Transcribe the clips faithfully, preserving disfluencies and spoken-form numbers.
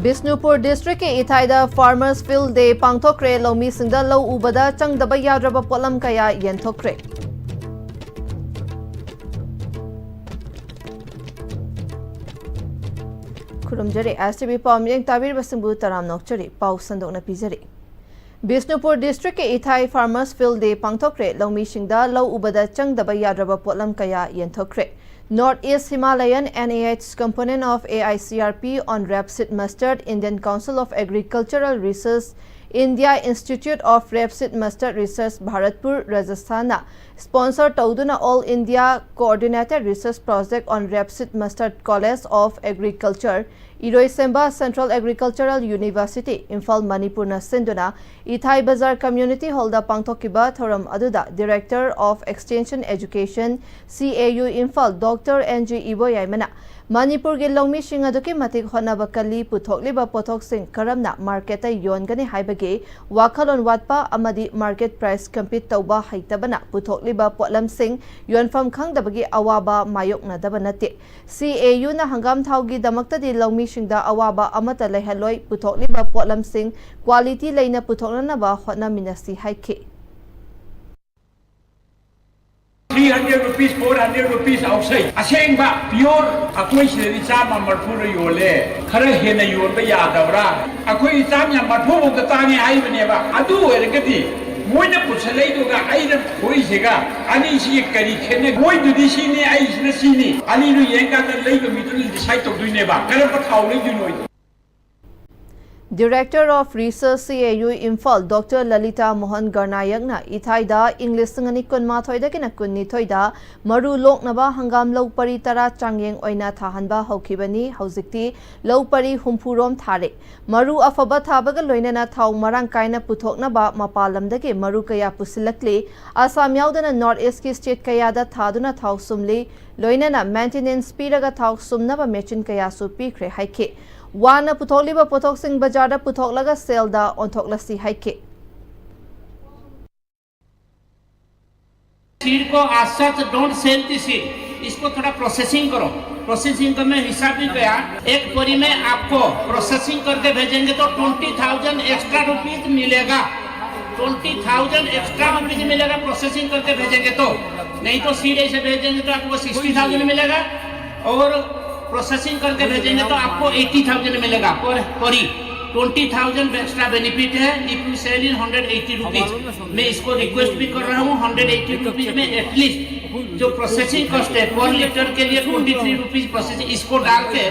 ꯕꯤꯁꯅꯨꯄꯨꯔ ꯗꯤꯁꯇ꯭ꯔꯤꯛꯀꯤ ꯏꯊꯥꯏꯗ Farmers Field Day ꯄꯥꯡꯊꯣꯛꯈ꯭ꯔꯦ꯫ ꯂꯧꯃꯤꯁꯤꯡꯗ ꯂꯧ ꯎꯕꯗ ꯆꯪꯗꯕ ꯌꯥꯗ꯭ꯔꯕ ꯄꯣꯠꯂꯝ ꯀꯌꯥ ꯌꯦꯟꯊꯣꯛꯈ꯭ꯔꯦ꯫ ꯈꯨꯔꯨꯝꯖꯔꯤ꯫ S T V ꯄꯥꯎ ꯃꯤꯠꯌꯦꯡ ꯇꯥꯕꯤꯔꯤꯕꯁꯤꯡꯕꯨ ꯇꯔꯥꯝꯅ ꯑꯣꯛꯆꯔꯤ꯫ ꯄꯥꯎ ꯁꯟꯗꯣꯛꯅ ꯄꯤꯖꯔꯤ꯫ ꯕꯤꯁꯅꯨꯄꯨꯔ ꯗꯤꯁꯇ꯭ꯔꯤꯛꯀꯤ ꯏꯊꯥꯏ Farmers Field Day ꯄꯥꯡꯊꯣꯛꯈ꯭ꯔꯦ꯫ ꯂꯧꯃꯤꯁꯤꯡꯗ ꯂꯧ ꯎꯕꯗ ꯆꯪꯗꯕ ꯌꯥꯗ꯭ꯔꯕ ꯄꯣꯠꯂꯝ ꯀꯌꯥ ꯌꯦꯟꯊꯣꯛꯈ꯭ꯔꯦ꯫ North East Himalayan N A H component of A I C R P on Rapeseed Mustard, Indian Council of Agricultural Research, India Institute of Rapeseed Mustard Research, Bharatpur, Rajasthanꯅ sponsor ꯇꯧꯗꯨꯅ All India Coordinated Research Project on Rapeseed Mustard, College of Agriculture, ꯏꯔꯣꯏꯁꯦꯝꯕ Central Agricultural University, Imphal, ꯃꯅꯤꯄꯨꯔꯅ ꯁꯤꯟꯗꯨꯅ ꯏꯊꯥꯏ ꯕꯖꯥꯔ Community Hallꯗ ꯄꯥꯡꯊꯣꯛꯈꯤꯕ ꯊꯧꯔꯝ ꯑꯗꯨꯗ Director of Extension Education, C A U Imphal, Doctor N G ꯏꯕꯣꯌꯥꯏꯃꯅ ꯃꯅꯤꯄꯨꯔꯒꯤ ꯂꯧꯃꯤꯁꯤꯡ ꯑꯗꯨꯛꯀꯤ ꯃꯇꯤꯛ ꯍꯣꯠꯅꯕ ꯀꯜꯂꯤ, ꯄꯨꯊꯣꯛꯂꯤꯕ ꯄꯣꯠꯊꯣꯛꯁꯤꯡ ꯀꯔꯝꯅ marketꯇ ꯌꯣꯟꯒꯅꯤ ꯍꯥꯏꯕꯒꯤ ꯋꯥꯈꯜꯂꯣꯟ ꯋꯥꯠꯄ ꯑꯃꯗꯤ market price compete ꯇꯧꯕ ꯍꯩꯇꯕꯅ ꯄꯨꯊꯣꯛꯂꯤꯕ ꯄꯣꯠꯂꯝꯁꯤꯡ ꯌꯣꯟꯐꯝ ꯈꯪꯗꯕꯒꯤ ꯑꯋꯥꯕ ꯃꯥꯌꯣꯛꯅꯗꯕ ꯅꯠꯇꯦ꯫ C A Uꯅ ꯍꯪꯒꯥꯝ ꯊꯥꯎꯒꯤꯗꯃꯛꯇꯗꯤ ꯂꯧꯃꯤꯁꯤꯡꯗ ꯑꯋꯥꯕ ꯑꯃꯠꯇ ꯂꯩꯍꯜꯂꯣꯏ, ꯄꯨꯊꯣꯛꯂꯤꯕ ꯄꯣꯠꯂꯝꯁꯤꯡ quality ꯂꯩꯅ ꯄꯨꯊꯣꯛꯅꯅꯕ ꯍꯣꯠꯅꯃꯤꯟꯅꯁꯤ ꯍꯥꯏꯈꯤ꯫ Three hundred rupees, four hundred rupees outside. ꯑꯁꯦꯡꯕ pure ꯑꯩꯈꯣꯏ ꯁꯤꯗꯗꯤ ꯆꯥꯝꯃ ꯃꯔꯐꯨꯗ ꯌꯣꯜꯂꯦ꯫ ꯈꯔ ꯍꯦꯟꯅ ꯌꯣꯟꯕ ꯌꯥꯗꯕ꯭ꯔꯥ? ꯑꯩꯈꯣꯏ ꯆꯥꯝꯃ ꯃꯔꯐꯨ ꯐꯥꯎꯗ ꯇꯥꯡꯉꯦ ꯍꯥꯏꯕꯅꯦꯕ꯫ ꯑꯗꯨ ꯑꯣꯏꯔꯒꯗꯤ ꯃꯣꯏꯅ ꯄꯨꯁꯜꯂꯛꯏꯗꯨꯒ ꯑꯩꯅ ꯄꯨꯔꯛꯏꯁꯤꯒ ꯑꯅꯤꯁꯤꯒꯤ ꯀꯔꯤ ꯈꯦꯠꯅꯩ? ꯃꯣꯏꯗꯨꯗꯤ ꯁꯤꯅꯤ, ꯑꯩꯁꯤꯅ ꯁꯤꯅꯤ꯫ ꯑꯅꯤꯗꯨ ꯌꯦꯡꯀꯥꯟꯗ ꯂꯩꯕ ꯃꯤꯗꯨꯅ decide ꯇꯧꯗꯣꯏꯅꯦꯕ ꯀꯔꯝꯕ ꯊꯥꯎ ꯂꯩꯗꯣꯏꯅꯣ꯫ Director of Research, C A U Imphal, Doctor ꯂꯂꯤꯇꯥ Mohan ꯒꯔꯅꯥꯌꯛꯅ ꯏꯊꯥꯏꯗ ꯏꯪ ꯂꯤꯁꯤꯡ ꯑꯅꯤ ꯀꯨꯟꯃꯥꯊꯣꯏꯗꯒꯤꯅ ꯀꯨꯟꯅꯤꯊꯣꯏꯗ ꯃꯔꯨ ꯂꯣꯛꯅꯕ ꯍꯪꯒꯥꯝ ꯂꯧ ꯄꯔꯤ ꯇꯔꯥ ꯆꯥꯡꯌꯦꯡ ꯑꯣꯏꯅ ꯊꯥꯍꯟꯕ ꯍꯧꯈꯤꯕꯅꯤ꯫ ꯍꯧꯖꯤꯛꯇꯤ ꯂꯧ ꯄꯔꯤ ꯍꯨꯝꯐꯨ ꯔꯣꯝ ꯊꯥꯔꯦ꯫ ꯃꯔꯨ ꯑꯐꯕ ꯊꯥꯕꯒ ꯂꯣꯏꯅꯅ ꯊꯥꯎ ꯃꯔꯥꯡ ꯀꯥꯏꯅ ꯄꯨꯊꯣꯛꯅꯕ ꯃꯄꯥꯟ ꯂꯝꯗꯒꯤ ꯃꯔꯨ ꯀꯌꯥ ꯄꯨꯁꯤꯜꯂꯛꯂꯤ꯫ ꯑꯁꯥꯝ ꯌꯥꯎꯗꯅ North Eastꯀꯤ state ꯀꯌꯥꯗ ꯊꯥꯗꯨꯅ ꯊꯥꯎ ꯁꯨꯝꯂꯤ꯫ ꯂꯣꯏꯅꯅ maintenance ꯄꯤꯔꯒ ꯊꯥꯎ ꯁꯨꯝꯅꯕ machine ꯀꯌꯥꯁꯨ ꯄꯤꯈ꯭ꯔꯦ ꯍꯥꯏꯈꯤ꯫ ꯋꯥꯅ ꯄꯨꯊꯣꯛꯂꯤꯕ ꯄꯣꯠꯊꯣꯛꯁꯤꯡ ꯕꯖꯥꯔꯗ ꯄꯨꯊꯣꯛꯂꯒ saleꯗ ꯑꯣꯟꯊꯣꯛꯂꯁꯤ ꯍꯥꯏꯈꯤ꯫ Seed को as such don't sell the seed. इसको थोड़ा प्रोसेसिंग करो। प्रोसेसिंग का मैं हिसाब भी किया, एक बोरी में आपको प्रोसेसिंग करके भेजेंगे तो ट्वेंटी थाउजेंड एक्स्ट्रा रुपीज मिलेगा। ट्वेंटी थाउजेंड एक्स्ट्रा रुपीज मिलेगा प्रोसेसिंग करके भेजेंगे तो। नहीं तो सीधे से भेजेंगे तो आपको सिक्सटी थाउजेंड मिलेगा, और प्रोसेसिंग करके भेजेंगे तो आपको एटी थाउजेंड मिलेगा पर बोरी। ट्वेंटी थाउजेंड एक्स्ट्रा बेनिफिट है if you sell in hundred eighty rupees. मैं इसको रिक्वेस्ट भी कर रहा हूँ, हंड्रेड एटी रुपीज में एटलीस्ट जो प्रोसेसिंग कॉस्ट है पर लीटर के लिए ट्वेंटी थ्री रुपीज प्रोसेसिंग, इसको डाल के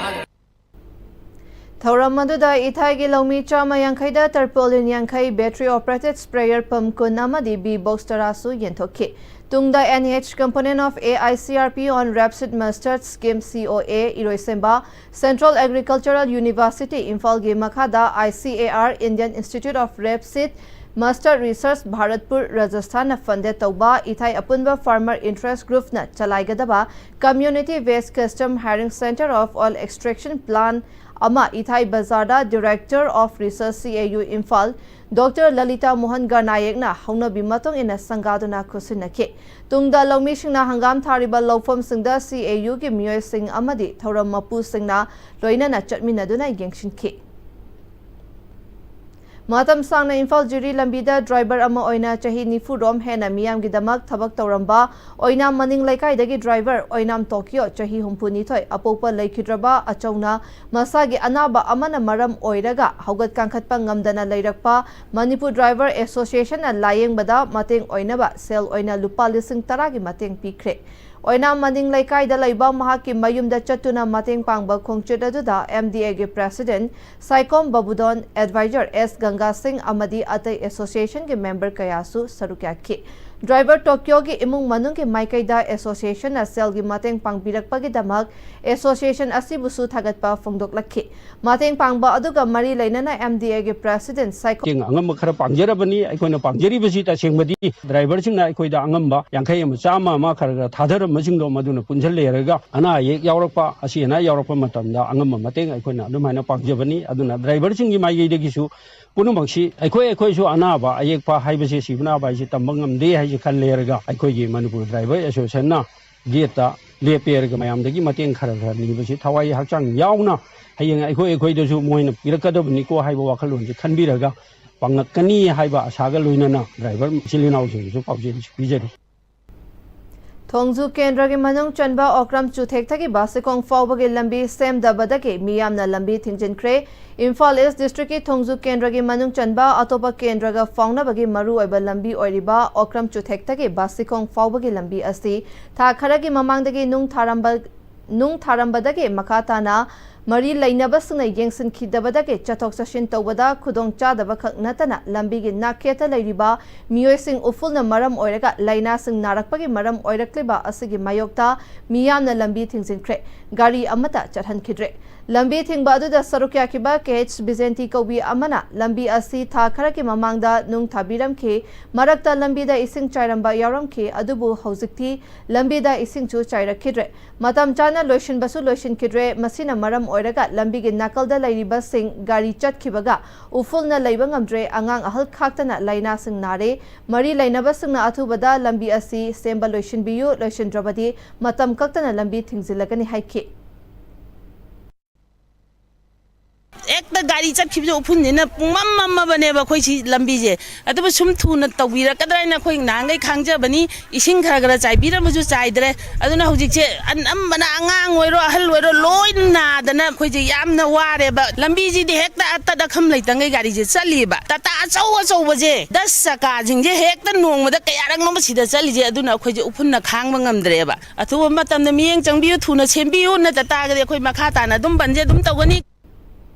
ꯊꯧꯔꯝ ꯑꯗꯨꯗ ꯏꯊꯥꯏꯒꯤ ꯂꯧꯃꯤ ꯆꯥꯝꯃ ꯌꯥꯡꯈꯩꯗ ꯇꯔꯄꯣꯂꯤꯟ ꯌꯥꯡꯈꯩ, battery operated sprayer pump ꯀꯨꯟ ꯑꯃꯗꯤ bee box ꯇꯔꯥꯁꯨ ꯌꯦꯟꯊꯣꯛꯈꯤ꯫ ꯇꯨꯡꯗ N H component of A I C R P on Rapeseed Mustard Scheme, C O A, ꯏꯔꯣꯏꯁꯦꯝꯕ Central Agricultural University ꯏꯝꯐꯥꯜꯒꯤ ꯃꯈꯥꯗ I C A R, Indian Institute of Rapeseed Mustard Research, Bharatpur, ꯔꯥꯖꯁꯊꯥꯟꯅ funded ꯇꯧꯕ ꯏꯊꯥꯏ ꯑꯄꯨꯟꯕ farmer interest groupꯅ ꯆꯂꯥꯏꯒꯗꯕ community based custom hiring center of oil extraction plant ꯑꯃ ꯏꯊꯥꯏ ꯕꯖꯥꯔꯗ Director of Research, C A U Imphal, Doctor ꯂꯂꯤꯇꯥ Mohan ꯒꯔꯅꯥꯌꯦꯛꯅ ꯍꯧꯅꯕꯤ ꯃꯇꯨꯡ ꯏꯟꯅ ꯁꯪꯒꯥꯗꯨꯅ ꯈꯨꯠꯁꯤꯟꯅꯈꯤ꯫ ꯇꯨꯡꯗ ꯂꯧꯃꯤꯁꯤꯡꯅ ꯍꯪꯒꯥꯝ ꯊꯥꯔꯤꯕ ꯂꯧꯐꯝꯁꯤꯡꯗ C A Uꯒꯤ ꯃꯤꯑꯣꯏꯁꯤꯡ ꯑꯃꯗꯤ ꯊꯧꯔꯝ ꯃꯄꯨꯁꯤꯡꯅ ꯂꯣꯏꯅꯅ ꯆꯠꯃꯤꯟꯅꯗꯨꯅ ꯌꯦꯡꯁꯤꯟꯈꯤ꯫ ꯃꯇꯝ ꯁꯥꯡꯅ ꯏꯝꯐꯥꯜ ꯖꯤꯔꯤ ꯂꯝꯕꯤꯗ driver ꯑꯃ ꯑꯣꯏꯅ ꯆꯍꯤ ꯅꯤꯐꯨ ꯔꯣꯝ ꯍꯦꯟꯅ ꯃꯤꯌꯥꯝꯒꯤꯗꯃꯛ ꯊꯕꯛ ꯇꯧꯔꯝꯕ ꯑꯣꯏꯅꯥꯝ ꯃꯅꯤꯡ ꯂꯩꯀꯥꯏꯗꯒꯤ driver ꯑꯣꯏꯅꯥꯝ ꯇꯣꯀꯤꯌꯣ, ꯆꯍꯤ ꯍꯨꯝꯐꯨ ꯅꯤꯊꯣꯏ, ꯑꯄꯣꯛꯄ ꯂꯩꯈꯤꯗ꯭ꯔꯕ ꯑꯆꯧꯅ ꯃꯁꯥꯒꯤ ꯑꯅꯥꯕ ꯑꯃꯅ ꯃꯔꯝ ꯑꯣꯏꯔꯒ ꯍꯧꯒꯠ ꯀꯥꯡꯈꯠꯄ ꯉꯝꯗꯅ ꯂꯩꯔꯛꯄ ꯃꯅꯤꯄꯨꯔ Driver Associationꯅ ꯂꯥꯌꯦꯡꯕꯗ ꯃꯇꯦꯡ ꯑꯣꯏꯅꯕ ꯁꯦꯜ ꯑꯣꯏꯅ ꯂꯨꯄꯥ ꯂꯤꯁꯤꯡ ꯇꯔꯥꯒꯤ ꯃꯇꯦꯡ ꯄꯤꯈ꯭ꯔꯦ꯫ ꯑꯣꯏꯅꯥꯝ ꯃꯅꯤꯡ ꯂꯩꯀꯥꯏꯗ ꯂꯩꯕ ꯃꯍꯥꯛꯀꯤ ꯃꯌꯨꯝꯗ ꯆꯠꯇꯨꯅ ꯃꯇꯦꯡ ꯄꯥꯡꯕ ꯈꯣꯡꯆꯠ ꯑꯗꯨꯗ M D Aꯒꯤ President ꯁꯥꯏꯀꯣꯝ ꯕꯕꯨꯗꯣꯟ, Advisor S ꯒꯪꯒꯥ ꯁꯤꯡ ꯑꯃꯗꯤ ꯑꯇꯩ associationꯒꯤ member ꯀꯌꯥꯁꯨ ꯁꯔꯨꯛ ꯌꯥꯈꯤ꯫ Driver ꯇꯣꯀꯤꯌꯣꯒꯤ ꯏꯃꯨꯡ ꯃꯅꯨꯡꯒꯤ ꯃꯥꯏꯀꯩꯗ associationꯅ ꯁꯦꯜꯒꯤ ꯃꯇꯦꯡ ꯄꯥꯡꯕꯤꯔꯛꯄꯒꯤꯗꯃꯛ association ꯑꯁꯤꯕꯨꯁꯨ ꯊꯥꯒꯠꯄ ꯐꯣꯡꯗꯣꯛꯂꯛꯈꯤ꯫ ꯃꯇꯦꯡ ꯄꯥꯡꯕ ꯑꯗꯨꯒ ꯃꯔꯤ ꯂꯩꯅꯅ M D Aꯒꯤ President ꯁꯥꯏꯀꯣꯝ ꯃꯇꯦꯡ ꯑꯉꯝꯕ ꯈꯔ ꯄꯥꯡꯖꯔꯕꯅꯤ꯫ ꯑꯩꯈꯣꯏꯅ ꯄꯥꯡꯖꯔꯤꯕꯁꯤ ꯇꯁꯦꯡꯕꯗꯤ driverꯁꯤꯡꯅ ꯑꯩꯈꯣꯏꯗ ꯑꯉꯝꯕ ꯌꯥꯡꯈꯩ ꯑꯃ, ꯆꯥꯝꯃ ꯑꯃ ꯈꯔ ꯈꯔ ꯊꯥꯗꯔꯝꯕꯁꯤꯡꯗꯣ ꯃꯗꯨꯅ ꯄꯨꯟꯁꯤꯜꯂꯦꯔꯒ ꯑꯅꯥ ꯑꯌꯦꯛ ꯌꯥꯎꯔꯛꯄ, ꯑꯁꯤ ꯑꯅꯥ ꯌꯥꯎꯔꯛꯄ ꯃꯇꯝꯗ ꯑꯉꯝꯕ ꯃꯇꯦꯡ ꯑꯩꯈꯣꯏꯅ ꯑꯗꯨꯃꯥꯏꯅ ꯄꯥꯡꯖꯕꯅꯤ꯫ ꯑꯗꯨꯅ driverꯁꯤꯡꯒꯤ ꯃꯥꯏꯀꯩꯗꯒꯤꯁꯨ ꯄꯨꯝꯅꯃꯛꯁꯤ ꯑꯩꯈꯣꯏ ꯑꯩꯈꯣꯏꯁꯨ ꯑꯅꯥꯕ ꯑꯌꯦꯛꯄ ꯍꯥꯏꯕꯁꯦ, ꯁꯤꯕ ꯅꯥꯕ ꯍꯥꯏꯁꯦ ꯇꯝꯕ ꯉꯝꯗꯦ ꯍꯥꯏꯁꯦ ꯈꯜꯂꯦꯔꯒ ꯑꯩꯈꯣꯏꯒꯤ ꯃꯅꯤꯄꯨꯔ Driver Associationꯅ ꯒꯦꯠꯇ ꯂꯦꯞꯄꯦꯔꯒ ꯃꯌꯥꯝꯗꯒꯤ ꯃꯇꯦꯡ ꯈꯔ ꯈꯔ ꯅꯤꯕꯁꯤ ꯊꯋꯥꯏ ꯍꯛꯆꯥꯡ ꯌꯥꯎꯅ ꯍꯌꯦꯡ ꯑꯩꯈꯣꯏ ꯑꯩꯈꯣꯏꯗꯁꯨ ꯃꯣꯏꯅ ꯄꯤꯔꯛꯀꯗꯕꯅꯤꯀꯣ ꯍꯥꯏꯕ ꯋꯥꯈꯜꯂꯣꯟꯁꯦ ꯈꯟꯕꯤꯔꯒ ꯄꯥꯡꯉꯛꯀꯅꯤ ꯍꯥꯏꯕ ꯑꯁꯥꯒ ꯂꯣꯏꯅꯅ ꯗ꯭ꯔꯥꯏꯚꯔ ꯏꯆꯤꯜ ꯏꯅꯥꯎꯁꯤꯡꯗꯁꯨ ꯄꯥꯎꯖꯦꯜ ꯄꯤꯖꯔꯤ꯫ ꯊꯣꯡꯖꯨ ꯀꯦꯟꯗ꯭ꯔꯒꯤ ꯃꯅꯨꯡ ꯆꯟꯕ ꯑꯣꯀ꯭ꯔꯝ ꯆꯨꯊꯦꯛꯇꯒꯤ ꯕꯥꯁꯤꯈꯣꯡ ꯐꯥꯎꯕꯒꯤ ꯂꯝꯕꯤ ꯁꯦꯝꯗꯕꯗꯒꯤ ꯃꯤꯌꯥꯝꯅ ꯂꯝꯕꯤ ꯊꯤꯡꯖꯤꯟꯈ꯭ꯔꯦ꯫ ꯏꯝꯐꯥꯜ ꯏꯁ ꯗꯤꯁꯇ꯭ꯔꯤꯛꯀꯤ ꯊꯣꯡꯖꯨ ꯀꯦꯟꯗ꯭ꯔꯒꯤ ꯃꯅꯨꯡ ꯆꯟꯕ ꯑꯇꯣꯞꯄ ꯀꯦꯟꯗ꯭ꯔꯒ ꯐꯥꯎꯅꯕꯒꯤ ꯃꯔꯨꯑꯣꯏꯕ ꯂꯝꯕꯤ ꯑꯣꯏꯔꯤꯕ ꯑꯣꯀ꯭ꯔꯝ ꯆꯨꯊꯦꯛꯇꯒꯤ ꯕꯥꯁꯤꯈꯣꯡ ꯐꯥꯎꯕꯒꯤ ꯂꯝꯕꯤ ꯑꯁꯤ ꯊꯥ ꯈꯔꯒꯤ ꯃꯃꯥꯡꯗꯒꯤ ꯅꯨꯡ ꯊꯥꯔꯝꯕ ꯅꯨꯡ ꯊꯥꯔꯝꯕꯗꯒꯤ ꯃꯈꯥ ꯇꯥꯅ ꯃꯔꯤ ꯂꯩꯅꯕꯁꯤꯡꯅ ꯌꯦꯡꯁꯤꯟꯈꯤꯗꯕꯗꯒꯤ ꯆꯠꯊꯣꯛ ꯆꯠꯁꯤꯟ ꯇꯧꯕꯗ ꯈꯨꯗꯣꯡ ꯆꯥꯗꯕ ꯈꯛ ꯅꯠꯇꯅ ꯂꯝꯕꯤꯒꯤ ꯅꯥꯛꯌꯦꯠꯇ ꯂꯩꯔꯤꯕ ꯃꯤꯑꯣꯏꯁꯤꯡ ꯎꯐꯨꯜꯅ ꯃꯔꯝ ꯑꯣꯏꯔꯒ ꯂꯥꯏꯅꯥꯁꯤꯡ ꯅꯥꯔꯛꯄꯒꯤ ꯃꯔꯝ ꯑꯣꯏꯔꯛꯂꯤꯕ ꯑꯁꯤꯒꯤ ꯃꯥꯌꯣꯛꯇ ꯃꯤꯌꯥꯝꯅ ꯂꯝꯕꯤ ꯊꯤꯡꯖꯤꯟꯈ꯭ꯔꯦ꯫ ꯒꯥꯔꯤ ꯑꯃꯠꯇ ꯆꯠꯍꯟꯈꯤꯗ꯭ꯔꯦ꯫ ꯂꯝꯕꯤ ꯊꯤꯡꯕ ꯑꯗꯨꯗ ꯁꯔꯨꯛ ꯌꯥꯈꯤꯕ ꯀꯦ ꯑꯩꯆ ꯕꯤꯖꯦꯟꯇꯤ ꯀꯧꯕꯤ ꯑꯃꯅ ꯂꯝꯕꯤ ꯑꯁꯤ ꯊꯥ ꯈꯔꯒꯤ ꯃꯃꯥꯡꯗ ꯅꯨꯡ ꯊꯥꯕꯤꯔꯝꯈꯤ꯫ ꯃꯔꯛꯇ ꯂꯝꯕꯤꯗ ꯏꯁꯤꯡ ꯆꯥꯏꯔꯝꯕ ꯌꯥꯎꯔꯝꯈꯤ, ꯑꯗꯨꯕꯨ ꯍꯧꯖꯤꯛꯇꯤ ꯂꯝꯕꯤꯗ ꯏꯁꯤꯡꯁꯨ ꯆꯥꯏꯔꯛꯈꯤꯗ꯭ꯔꯦ꯫ ꯃꯇꯝ ꯆꯥꯅ ꯂꯣꯏꯁꯤꯟꯕꯁꯨ ꯂꯣꯏꯁꯤꯟꯈꯤꯗ꯭ꯔꯦ꯫ ꯃꯁꯤꯅ ꯃꯔꯝ ꯑꯣꯏꯔꯒ ꯂꯝꯕꯤꯒꯤ ꯅꯥꯀꯜꯗ ꯂꯩꯔꯤꯕꯁꯤꯡ ꯒꯥꯔꯤ ꯆꯠꯈꯤꯕꯒ ꯎꯐꯨꯜꯅ ꯂꯩꯕ ꯉꯝꯗ꯭ꯔꯦ꯫ ꯑꯉꯥꯡ ꯑꯍꯜ ꯈꯥꯛꯇꯅ ꯂꯥꯏꯅꯥꯁꯤꯡ ꯅꯥꯔꯦ꯫ ꯃꯔꯤ ꯂꯩꯅꯕꯁꯤꯡꯅ ꯑꯊꯨꯕꯗ ꯂꯝꯕꯤ ꯑꯁꯤ ꯁꯦꯝꯕ ꯂꯣꯏꯁꯤꯟꯕꯤꯌꯨ, ꯂꯣꯏꯁꯤꯟꯗ꯭ꯔꯕꯗꯤ ꯃꯇꯝ ꯀꯛꯇꯅ ꯂꯝꯕꯤ ꯊꯤꯡꯖꯤꯜꯂꯒꯅꯤ ꯍꯥꯏꯈꯤ꯫ ꯍꯦꯛꯇ ꯒꯥꯔꯤ ꯆꯠꯈꯤꯕꯁꯦ ꯎꯐꯨꯟꯁꯤꯅ ꯄꯨꯡꯃꯝ ꯃꯝꯃꯕꯅꯦꯕ ꯑꯩꯈꯣꯏ ꯁꯤ ꯂꯝꯕꯤꯁꯦ꯫ ꯑꯗꯨꯕꯨ ꯁꯨꯝ ꯊꯨꯅ ꯇꯧꯕꯤꯔꯛꯀꯗ꯭ꯔꯥ ꯍꯥꯏꯅ ꯑꯩꯈꯣꯏ ꯅꯍꯥꯟꯈꯩ ꯈꯥꯡꯖꯕꯅꯤ꯫ ꯏꯁꯤꯡ ꯈꯔ ꯈꯔ ꯆꯥꯏꯕꯤꯔꯝꯃꯁꯨ ꯆꯥꯏꯗ꯭ꯔꯦ꯫ ꯑꯗꯨꯅ ꯍꯧꯖꯤꯛꯁꯦ ꯑꯅꯝꯕꯅ ꯑꯉꯥꯡ ꯑꯣꯏꯔꯣ ꯑꯍꯜ ꯑꯣꯏꯔꯣ ꯂꯣꯏ ꯅꯥꯗꯅ ꯑꯩꯈꯣꯏꯁꯦ ꯌꯥꯝꯅ ꯋꯥꯔꯦꯕ꯫ ꯂꯝꯕꯤꯁꯤꯗꯤ ꯍꯦꯛꯇ ꯑꯇꯠ ꯑꯈꯝ ꯂꯩꯇꯉꯩ ꯒꯥꯔꯤꯁꯦ ꯆꯠꯂꯤꯕ꯫ ꯇꯥꯇꯥ ꯑꯆꯧ ꯑꯆꯧꯕꯁꯦ ꯗꯁ ꯆꯀꯥꯁꯤꯡꯁꯦ ꯍꯦꯛꯇ ꯅꯣꯡꯃꯗ ꯀꯌꯥꯔꯛꯅꯣꯃ ꯁꯤꯗ ꯆꯠꯂꯤꯁꯦ꯫ ꯑꯗꯨꯅ ꯑꯩꯈꯣꯏꯁꯦ ꯎꯐꯨꯟꯅ ꯈꯥꯡꯕ ꯉꯝꯗ꯭ꯔꯦꯕ꯫ ꯑꯊꯨꯕ ꯃꯇꯝꯗ ꯃꯤꯠꯌꯦꯡ ꯆꯪꯕꯤꯌꯨ, ꯊꯨꯅ ꯁꯦꯝꯕꯤꯌꯨ, ꯅꯠꯇ ꯇꯥꯔꯒꯗꯤ ꯑꯩꯈꯣꯏ ꯃꯈꯥ ꯇꯥꯅ ꯑꯗꯨꯝ ꯕꯟꯁꯦ ꯑꯗꯨꯝ ꯇꯧꯒꯅꯤ꯫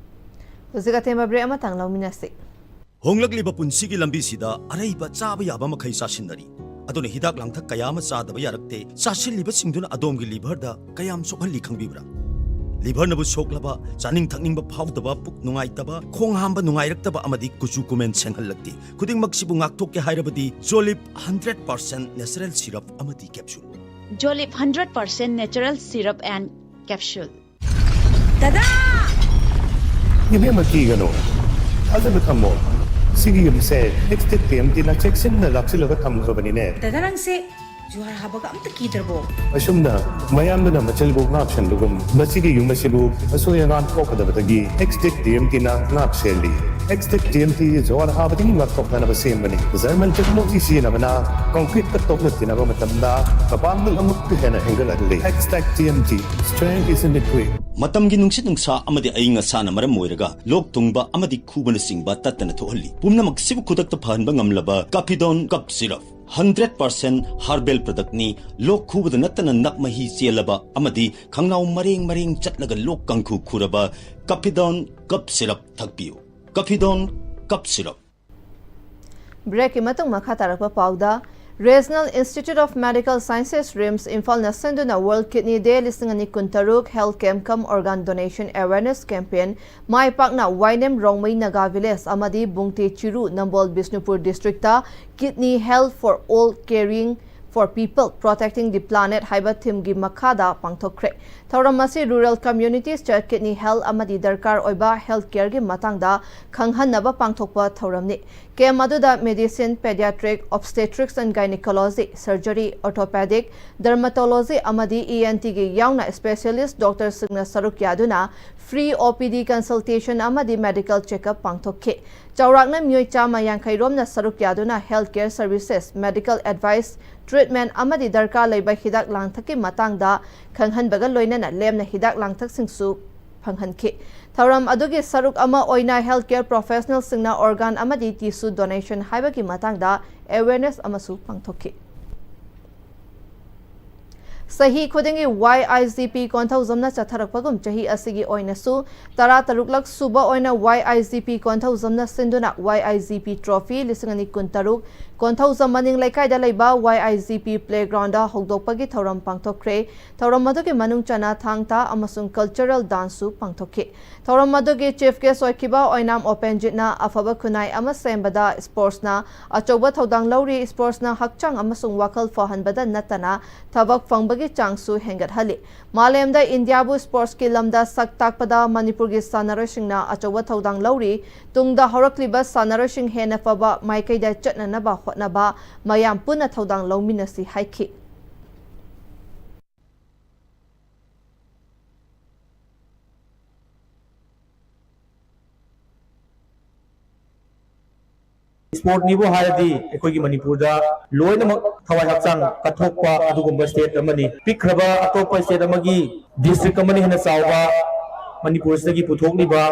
ꯍꯧꯖꯤꯛ ꯑꯇꯦꯟꯕ ꯕ꯭ꯔꯦꯛ ꯑꯃꯇꯪ ꯂꯧꯃꯤꯟꯅꯁꯤ꯫ ꯍꯣꯡꯂꯛꯂꯤꯕ ꯄꯨꯟꯁꯤꯒꯤ ꯂꯝꯕꯤꯁꯤꯗ ꯑꯔꯩꯕ ꯆꯥꯕ ꯌꯥꯕ ꯃꯈꯩ ꯆꯥꯁꯤꯟꯅꯔꯤ꯫ ꯑꯗꯨꯅ ꯍꯤꯗꯥꯛ ꯂꯥꯡꯊꯛ ꯀꯌꯥ ꯑꯃ ꯆꯥꯗꯕ ꯌꯥꯔꯛꯇꯦ꯫ ꯆꯥꯁꯤꯜꯂꯤꯕꯁꯤꯡꯗꯨꯅ ꯑꯗꯣꯝꯒꯤ ꯂꯤꯚꯔꯗ ꯀꯌꯥꯝ ꯁꯣꯛꯍꯜꯂꯤ ꯈꯪꯕꯤꯕ꯭ꯔꯥ? ꯂꯤꯚꯔꯅꯕꯨ ꯁꯣꯛꯂꯕ, ꯆꯥꯅꯤꯡ ꯊꯛꯅꯤꯡꯕ ꯐꯥꯎꯗꯕ, ꯄꯨꯛ ꯅꯨꯡꯉꯥꯏꯇꯕ, ꯈꯣꯡ ꯍꯥꯝꯕ ꯅꯨꯡꯉꯥꯏꯔꯛꯇꯕ ꯑꯃꯗꯤ ꯀꯨꯆꯨ ꯀꯨꯃꯦꯟ ꯁꯦꯡꯍꯜꯂꯛꯇꯦ꯫ ꯈꯨꯗꯤꯡꯃꯛꯁꯤꯕꯨ ꯉꯥꯛꯊꯣꯛꯀꯦ ꯍꯥꯏꯔꯕꯗꯤ ꯖꯣꯂꯤꯞ ꯍꯟꯗ꯭ꯔꯦꯠ ꯄꯥꯔꯁꯦꯟ ꯅꯦꯆꯔꯦꯜ ꯁꯤꯔꯞ ꯑꯃꯗꯤ capsule. Jolip hundred percent natural syrup and capsule. ꯗꯗꯥ! ꯏꯕꯦꯝꯃ, ꯀꯤꯒꯅꯨ꯫ ꯊꯥꯖꯕ ꯊꯝꯃꯣ꯫ ꯁꯤꯒꯤ ꯌꯨꯝꯁꯦ ꯅꯦꯛꯁ ꯗꯦꯠ ꯄꯤ ꯑꯦꯝ ꯇꯤꯅ ꯆꯦꯛꯁꯤꯟꯅ ꯂꯥꯛꯁꯤꯜꯂꯒ ꯊꯝꯈ꯭ꯔꯕꯅꯤꯅꯦ꯫ ꯗꯗꯥ, ꯅꯪꯁꯦ ꯖꯨꯍꯥꯔ ꯍꯥꯕꯒ ꯑꯝꯇ ꯀꯤꯗ꯭ꯔꯕꯣ? ꯑꯁꯨꯝꯅ ꯃꯌꯥꯝꯗꯨꯅ ꯃꯆꯤꯜꯕꯨ ꯉꯥꯛ ꯁꯦꯟꯕꯒꯨꯝ, ꯃꯁꯤꯒꯤ ꯌꯨꯝ ꯑꯁꯤꯕꯨ ꯑꯁꯣꯏ ꯑꯉꯥꯝ ꯊꯣꯛꯀꯗꯕꯗꯒꯤ ꯑꯦꯛꯁꯇꯦꯛ ꯇꯤ ꯑꯦꯝ ꯇꯤꯅ ꯉꯥꯛ ꯁꯦꯜꯂꯤ꯫ ꯑꯦꯛꯁꯇꯦꯛ ꯇꯤ ꯑꯦꯝ ꯇꯤ ꯖꯨꯍꯥꯔ ꯍꯥꯕꯗꯒꯤ ꯉꯥꯛꯊꯣꯛꯅꯅꯕ ꯁꯦꯝꯕꯅꯤ꯫ ꯖꯔꯃꯟ ꯇꯦꯛꯅꯣꯂꯣꯖꯤ ꯁꯤꯖꯤꯟꯅꯕꯅ ꯀꯪꯀ꯭ꯔꯤꯠꯇ ꯇꯣꯛꯅ ꯇꯤꯟꯅꯕ ꯃꯇꯝꯗ ꯃꯄꯥꯡꯒꯜ ꯑꯃꯨꯛꯀ ꯍꯦꯟꯅ ꯍꯦꯟꯒꯠꯍꯜꯂꯤ꯫ Xtech T M T, strength is in the grit. ꯃꯇꯝꯒꯤ ꯅꯨꯡꯁꯤꯠ ꯅꯨꯡꯁꯥ ꯑꯃꯗꯤ ꯑꯏꯪ ꯑꯁꯥꯅ ꯃꯔꯝ ꯑꯣꯏꯔꯒ ꯂꯣꯛ ꯊꯨꯡꯕ ꯑꯃꯗꯤ ꯈꯨꯕꯅꯆꯤꯡꯕ ꯇꯠꯇꯅ ꯊꯣꯛꯍꯜꯂꯤ꯫ ꯄꯨꯝꯅꯃꯛꯁꯤꯕꯨ ꯈꯨꯗꯛꯇ ꯐꯍꯟꯕ ꯉꯝꯂꯕ ꯀꯥꯐꯤꯗꯣꯟ ꯀꯞ ꯁꯤꯔꯞ, ꯍꯟꯗ꯭ꯔꯦꯠ ꯄꯥꯔꯁꯦꯟ ꯍꯥꯔꯕꯦꯜ ꯄ꯭ꯔꯗꯛꯅꯤ꯫ ꯂꯣꯛ ꯈꯨꯕꯗ ꯅꯠꯇꯅ ꯅꯞ ꯃꯍꯤ ꯆꯦꯜꯂꯕ ꯑꯃꯗꯤ ꯈꯪꯅꯥꯎ ꯃꯔꯦꯡ ꯃꯔꯦꯡ ꯆꯠꯂꯒ ꯂꯣꯛ ꯀꯥꯡꯈꯨ ꯈꯨꯔꯕ ꯀꯥꯐꯤꯗꯣꯟ ꯀꯞ ꯁꯤꯔꯞ ꯊꯛꯄꯤꯌꯨ꯫ ꯀꯥꯐꯤꯗꯣꯟ ꯀꯞ ꯁꯤꯔꯞ꯫ ꯕ꯭ꯔꯦꯛꯀꯤ ꯃꯇꯨꯡ ꯃꯈꯥ ꯇꯥꯔꯛꯄ ꯄꯥꯎꯗ, Regional Institute of Medical Sciences, RIMS, ꯏꯝꯐꯥꯜꯅ ꯁꯤꯟꯗꯨꯅ World Kidney Day ꯂꯤꯁꯤꯡ ꯑꯅꯤ ꯀꯨꯟꯇꯔꯨꯛ Health Camp cum Organ Donation Awareness Campaign ꯃꯥꯏ ꯄꯥꯛꯅ ꯋꯥꯏꯅꯦꯝ ꯔꯣꯡꯃꯩ ꯅꯥꯒꯥ ꯚꯤꯂꯦꯖ ꯑꯃꯗꯤ ꯕꯨꯡꯇꯦ ꯆꯤꯔꯨ ꯅꯝꯕꯣꯜ Bishnupur district Kidney Health for All, Caring for People, Protecting the Planet ꯍꯥꯏꯕ ꯊꯤꯝꯒꯤ ꯃꯈꯥꯗ ꯄꯥꯡꯊꯣꯛꯈ꯭ꯔꯦ꯫ ꯊꯧꯔꯝ ꯑꯁꯤ ꯔꯨꯔꯦꯜ ꯀꯝꯃ꯭ꯌꯨꯅꯤꯇꯤꯁꯇ ꯀꯤꯗꯅꯤ ꯍꯦꯜꯊ ꯑꯃꯗꯤ ꯗꯔꯀꯥꯔ ꯑꯣꯏꯕ ꯍꯦꯜꯊ ꯀꯦꯌꯔꯒꯤ ꯃꯇꯥꯡꯗ ꯈꯪꯍꯟꯅꯕ ꯄꯥꯡꯊꯣꯛꯄ ꯊꯧꯔꯝꯅꯤ꯫ ꯀꯦꯝꯞ ꯑꯗꯨꯗ ꯃꯦꯗꯤꯁꯤꯟ, ꯄꯦꯗꯤꯌꯥꯇ꯭ꯔꯤꯛ, ꯑꯣꯕꯁ꯭ꯇꯦꯇ꯭ꯔꯤꯛꯁ ꯑꯦꯟ ꯒꯥꯏꯅꯤꯀꯣꯂꯣꯖꯤ, ꯁꯔꯖꯔꯤ, ꯑꯣꯔꯊꯣꯄꯦꯗꯤꯛ, ꯗꯔꯃꯥꯇꯣꯂꯣꯖꯤ ꯑꯃꯗꯤ ꯏ ꯑꯦꯟ ꯇꯤꯒꯤ ꯌꯥꯎꯅ ꯁ꯭ꯄꯦꯁꯤꯌꯦꯂꯤꯁ꯭ꯠ ꯗꯣꯛꯇꯔꯁꯤꯡꯅ ꯁꯔꯨꯛ ꯌꯥꯗꯨꯅ free O P D consultation ꯑꯃꯗꯤ ꯃꯦꯗꯤꯀꯦꯜ ꯆꯦꯛꯑꯞ ꯄꯥꯡꯊꯣꯛꯈꯤ꯫ ꯆꯥꯎꯔꯥꯛꯅ ꯃꯤꯑꯣꯏ ꯆꯥꯝꯃ ꯌꯥꯡꯈꯩ ꯔꯣꯝꯅ ꯁꯔꯨꯛ ꯌꯥꯗꯨꯅ health care services, medical advice, treatment ꯑꯃꯗꯤ ꯗꯔꯀꯥꯔ ꯂꯩꯕ ꯍꯤꯗꯥꯛ ꯂꯥꯡꯊꯛꯀꯤ ꯃꯇꯥꯡꯗ ꯈꯪꯍꯟꯕꯒ ꯂꯣꯏꯅꯅ ꯂꯦꯝꯅ ꯍꯤꯗꯥꯛ ꯂꯥꯡꯊꯛꯁꯤꯡꯁꯨ ꯐꯪꯍꯟꯈꯤ꯫ ꯊꯧꯔꯝ ꯑꯗꯨꯒꯤ ꯁꯔꯨꯛ ꯑꯃ ꯑꯣꯏꯅ ꯍꯦꯜꯊ ꯀꯦꯌꯔ ꯄ꯭ꯔꯣꯐꯦꯁꯅꯦꯜꯁꯤꯡꯅ ꯑꯣꯔꯒꯥꯟ ꯑꯃꯗꯤ ꯇꯤꯁꯨ ꯗꯣꯅꯦꯁꯟ ꯍꯥꯏꯕꯒꯤ ꯃꯇꯥꯡꯗ ꯑꯦꯋꯦꯔꯅꯦꯁ ꯑꯃꯁꯨ ꯄꯥꯡꯊꯣꯛꯈꯤ꯫ ꯆꯍꯤ ꯈꯨꯗꯤꯡꯒꯤ ꯋꯥꯏ ꯑꯥꯏ ꯖꯤ ꯄꯤ ꯀꯣꯟꯊꯧꯖꯝꯅ ꯆꯠꯊꯔꯛꯄꯒꯨꯝ ꯆꯍꯤ ꯑꯁꯤꯒꯤ ꯑꯣꯏꯅꯁꯨ ꯇꯔꯥꯇꯔꯨꯛꯂꯛ ꯁꯨꯕ ꯑꯣꯏꯅ ꯋꯥꯏ ꯑꯥꯏ ꯖꯤ ꯄꯤ ꯀꯣꯟꯊꯧꯖꯝꯅ ꯁꯤꯟꯗꯨꯅ ꯋꯥꯏ ꯑꯥꯏ ꯖꯤ ꯄꯤ ꯇ꯭ꯔꯣꯐꯤ ꯂꯤꯁꯤꯡ ꯑꯅꯤ ꯀꯨꯟꯇꯔꯨꯛ ꯀꯣꯟꯊꯧꯖꯝ ꯃꯅꯤꯡ ꯂꯩꯀꯥꯏꯗ ꯂꯩꯕ ꯋꯥꯏ ꯑꯥꯏ ꯖꯤ ꯄꯤ ꯄ꯭ꯂꯦꯒ꯭ꯔꯥꯎꯟꯗ ꯍꯧꯗꯣꯛꯄꯒꯤ ꯊꯧꯔꯝ ꯄꯥꯡꯊꯣꯛꯈ꯭ꯔꯦ꯫ ꯊꯧꯔꯝ ꯑꯗꯨꯒꯤ ꯃꯅꯨꯡ ꯆꯟꯅ ꯊꯥꯡ ꯇꯥ ꯑꯃꯁꯨꯡ ꯀꯜꯆꯔꯦꯜ ꯗꯥꯟꯁꯁꯨ ꯄꯥꯡꯊꯣꯛꯈꯤ꯫ ꯊꯧꯔꯝ ꯑꯗꯨꯒꯤ ꯆꯤꯐ ꯒꯦꯁ꯭ꯠ ꯑꯣꯏꯈꯤꯕ ꯑꯣꯏꯅꯥꯝ ꯑꯣꯄꯦꯟꯖꯤꯠꯅ ꯑꯐꯕ ꯈꯨꯟꯅꯥꯏ ꯑꯃ ꯁꯦꯝꯕꯗ ꯁ꯭ꯄꯣꯔꯠꯁꯅ ꯑꯆꯧꯕ ꯊꯧꯗꯥꯡ ꯂꯧꯔꯤ, ꯁ꯭ꯄꯣꯔꯠꯁꯅ ꯍꯛꯆꯥꯡ ꯑꯃꯁꯨꯡ ꯋꯥꯈꯜ ꯐꯍꯟꯕꯗ ꯅꯠꯇꯅ ꯊꯕꯛ ꯐꯪꯕꯒꯤ ꯒꯤ ꯆꯥꯡꯁꯨ ꯍꯦꯟꯒꯠꯍꯜꯂꯤ꯫ ꯃꯥꯂꯦꯝꯗ ꯏꯟꯗꯤꯌꯥꯕꯨ ꯁ꯭ꯄꯣꯔꯠꯁꯀꯤ ꯂꯝꯗ ꯁꯛ ꯇꯥꯛꯄꯗ ꯃꯅꯤꯄꯨꯔꯒꯤ ꯁꯥꯟꯅꯔꯣꯏꯁꯤꯡꯅ ꯑꯆꯧꯕ ꯊꯧꯗꯥꯡ ꯂꯧꯔꯤ꯫ ꯇꯨꯡꯗ ꯍꯧꯔꯛꯂꯤꯕ ꯁꯥꯟꯅꯔꯣꯏꯁꯤꯡ ꯍꯦꯟꯅ ꯐꯕ ꯃꯥꯏꯀꯩꯗ ꯆꯠꯅꯅꯕ ꯍꯣꯠꯅꯕ ꯃꯌꯥꯝ ꯄꯨꯟꯅ ꯊꯧꯗꯥꯡ ꯂꯧꯃꯤꯟꯅꯁꯤ ꯍꯥꯏꯈꯤ꯫ ꯁ꯭ꯄꯣꯔꯠꯅꯤꯕꯨ ꯍꯥꯏꯔꯗꯤ ꯑꯩꯈꯣꯏꯒꯤ ꯃꯅꯤꯄꯨꯔꯗ ꯂꯣꯏꯅꯃꯛ ꯊꯋꯥꯏ ꯍꯛꯆꯥꯡ ꯀꯠꯊꯣꯛꯄ ꯑꯗꯨꯒꯨꯝꯕ ꯁ꯭ꯇꯦꯠ ꯑꯃꯅꯤ꯫ ꯄꯤꯛꯈ꯭ꯔꯕ ꯑꯇꯣꯞꯄ ꯁ꯭ꯇꯦꯠ ꯑꯃꯒꯤ ꯗꯤꯁꯇ꯭ꯔꯤꯛ ꯑꯃꯅ ꯍꯦꯟꯅ ꯆꯥꯎꯕ ꯃꯅꯤꯄꯨꯔꯁꯤꯗꯒꯤ ꯄꯨꯊꯣꯛꯂꯤꯕ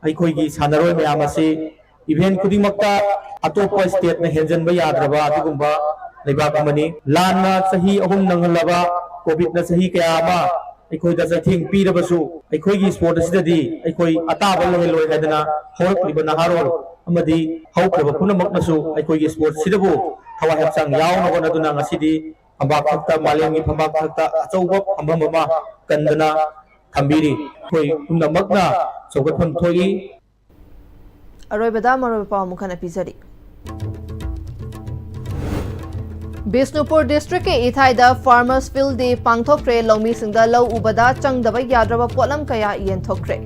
ꯑꯩꯈꯣꯏꯒꯤ ꯁꯥꯟꯅꯔꯣꯏ ꯃꯌꯥꯝ ꯑꯁꯤ ꯏꯚꯦꯟꯠ ꯈꯨꯗꯤꯡꯃꯛꯇ ꯑꯇꯣꯞꯄ ꯁ꯭ꯇꯦꯠꯅ ꯍꯦꯟꯖꯟꯕ ꯌꯥꯗ꯭ꯔꯕ ꯑꯗꯨꯒꯨꯝꯕ ꯂꯩꯕꯥꯛ ꯑꯃꯅꯤ꯫ ꯂꯥꯟꯅ ꯆꯍꯤ ꯑꯍꯨꯝ ꯅꯪꯍꯜꯂꯕ, ꯀꯣꯚꯤꯗꯅ ꯆꯍꯤ ꯀꯌꯥ ꯑꯃ ꯑꯩꯈꯣꯏꯗ ꯆꯩꯊꯦꯡ ꯄꯤꯔꯕꯁꯨ, ꯑꯩꯈꯣꯏꯒꯤ ꯁ꯭ꯄꯣꯔꯠ ꯑꯁꯤꯗꯗꯤ ꯑꯩꯈꯣꯏ ꯑꯇꯥꯕ ꯂꯩꯍꯜꯂꯣꯏ ꯍꯥꯏꯗꯅ ꯍꯧꯔꯛꯂꯤꯕ ꯅꯍꯥꯔꯣꯜ ꯑꯃꯗꯤ ꯍꯧꯈ꯭ꯔꯕ ꯄꯨꯝꯅꯃꯛꯅꯁꯨ ꯑꯩꯈꯣꯏꯒꯤ ꯁ꯭ꯄꯣꯔꯠꯁꯤꯗꯕꯨ ꯊꯋꯥꯏ ꯍꯛꯆꯥꯡ ꯌꯥꯎꯅ ꯍꯣꯠꯅꯗꯨꯅ ꯉꯁꯤꯗꯤ ꯐꯝꯕꯥꯛ ꯊꯛꯇ, ꯃꯥꯂꯦꯝꯒꯤ ꯐꯝꯕꯥꯛ ꯊꯛꯇ ꯑꯆꯧꯕ ꯐꯝꯐꯝ ꯑꯃ ꯀꯟꯗꯨꯅ ꯊꯝꯕꯤꯔꯤ꯫ ꯑꯩꯈꯣꯏ ꯄꯨꯝꯅꯃꯛꯅ ꯆꯥꯎꯈꯠꯐꯝ ꯊꯣꯛꯏ꯫ ꯑꯔꯣꯏꯕꯗ ꯃꯔꯨꯑꯣꯏꯕ ꯄꯥꯎ ꯑꯃꯨꯛ ꯍꯟꯅ ꯄꯤꯖꯔꯤ꯫ ꯕꯤꯁꯅꯨꯄꯨꯔ ꯗꯤꯁꯇ꯭ꯔꯤꯛꯀꯤ ꯏꯊꯥꯏꯗ ꯐꯥꯔꯃꯔꯁ ꯐꯤꯜ ꯗꯦ ꯄꯥꯡꯊꯣꯛꯈ꯭ꯔꯦ꯫ ꯂꯧꯃꯤꯁꯤꯡꯗ ꯂꯧ ꯎꯕꯗ ꯆꯪꯗꯕ ꯌꯥꯗ꯭ꯔꯕ ꯄꯣꯠꯂꯝ ꯀꯌꯥ ꯌꯦꯟꯊꯣꯛꯈ꯭ꯔꯦ꯫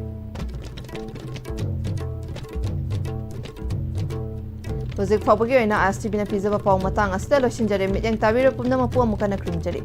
ꯍꯧꯖꯤꯛ ꯐꯥꯎꯕꯒꯤ ꯑꯣꯏꯅ ꯑꯥꯏ ꯑꯦꯁ ꯇꯤ ꯚꯤꯅ ꯄꯤꯖꯕ ꯄꯥꯎ ꯃꯇꯥꯡ ꯑꯁꯤꯗ ꯂꯣꯏꯁꯤꯟꯖꯔꯦ꯫ ꯃꯤꯠꯌꯦꯡ ꯇꯥꯕꯤꯔꯤꯕ ꯄꯨꯝꯅꯃꯛꯄꯨ ꯑꯃꯨꯛ ꯍꯟꯅ ꯈꯨꯔꯨꯝꯖꯔꯤ꯫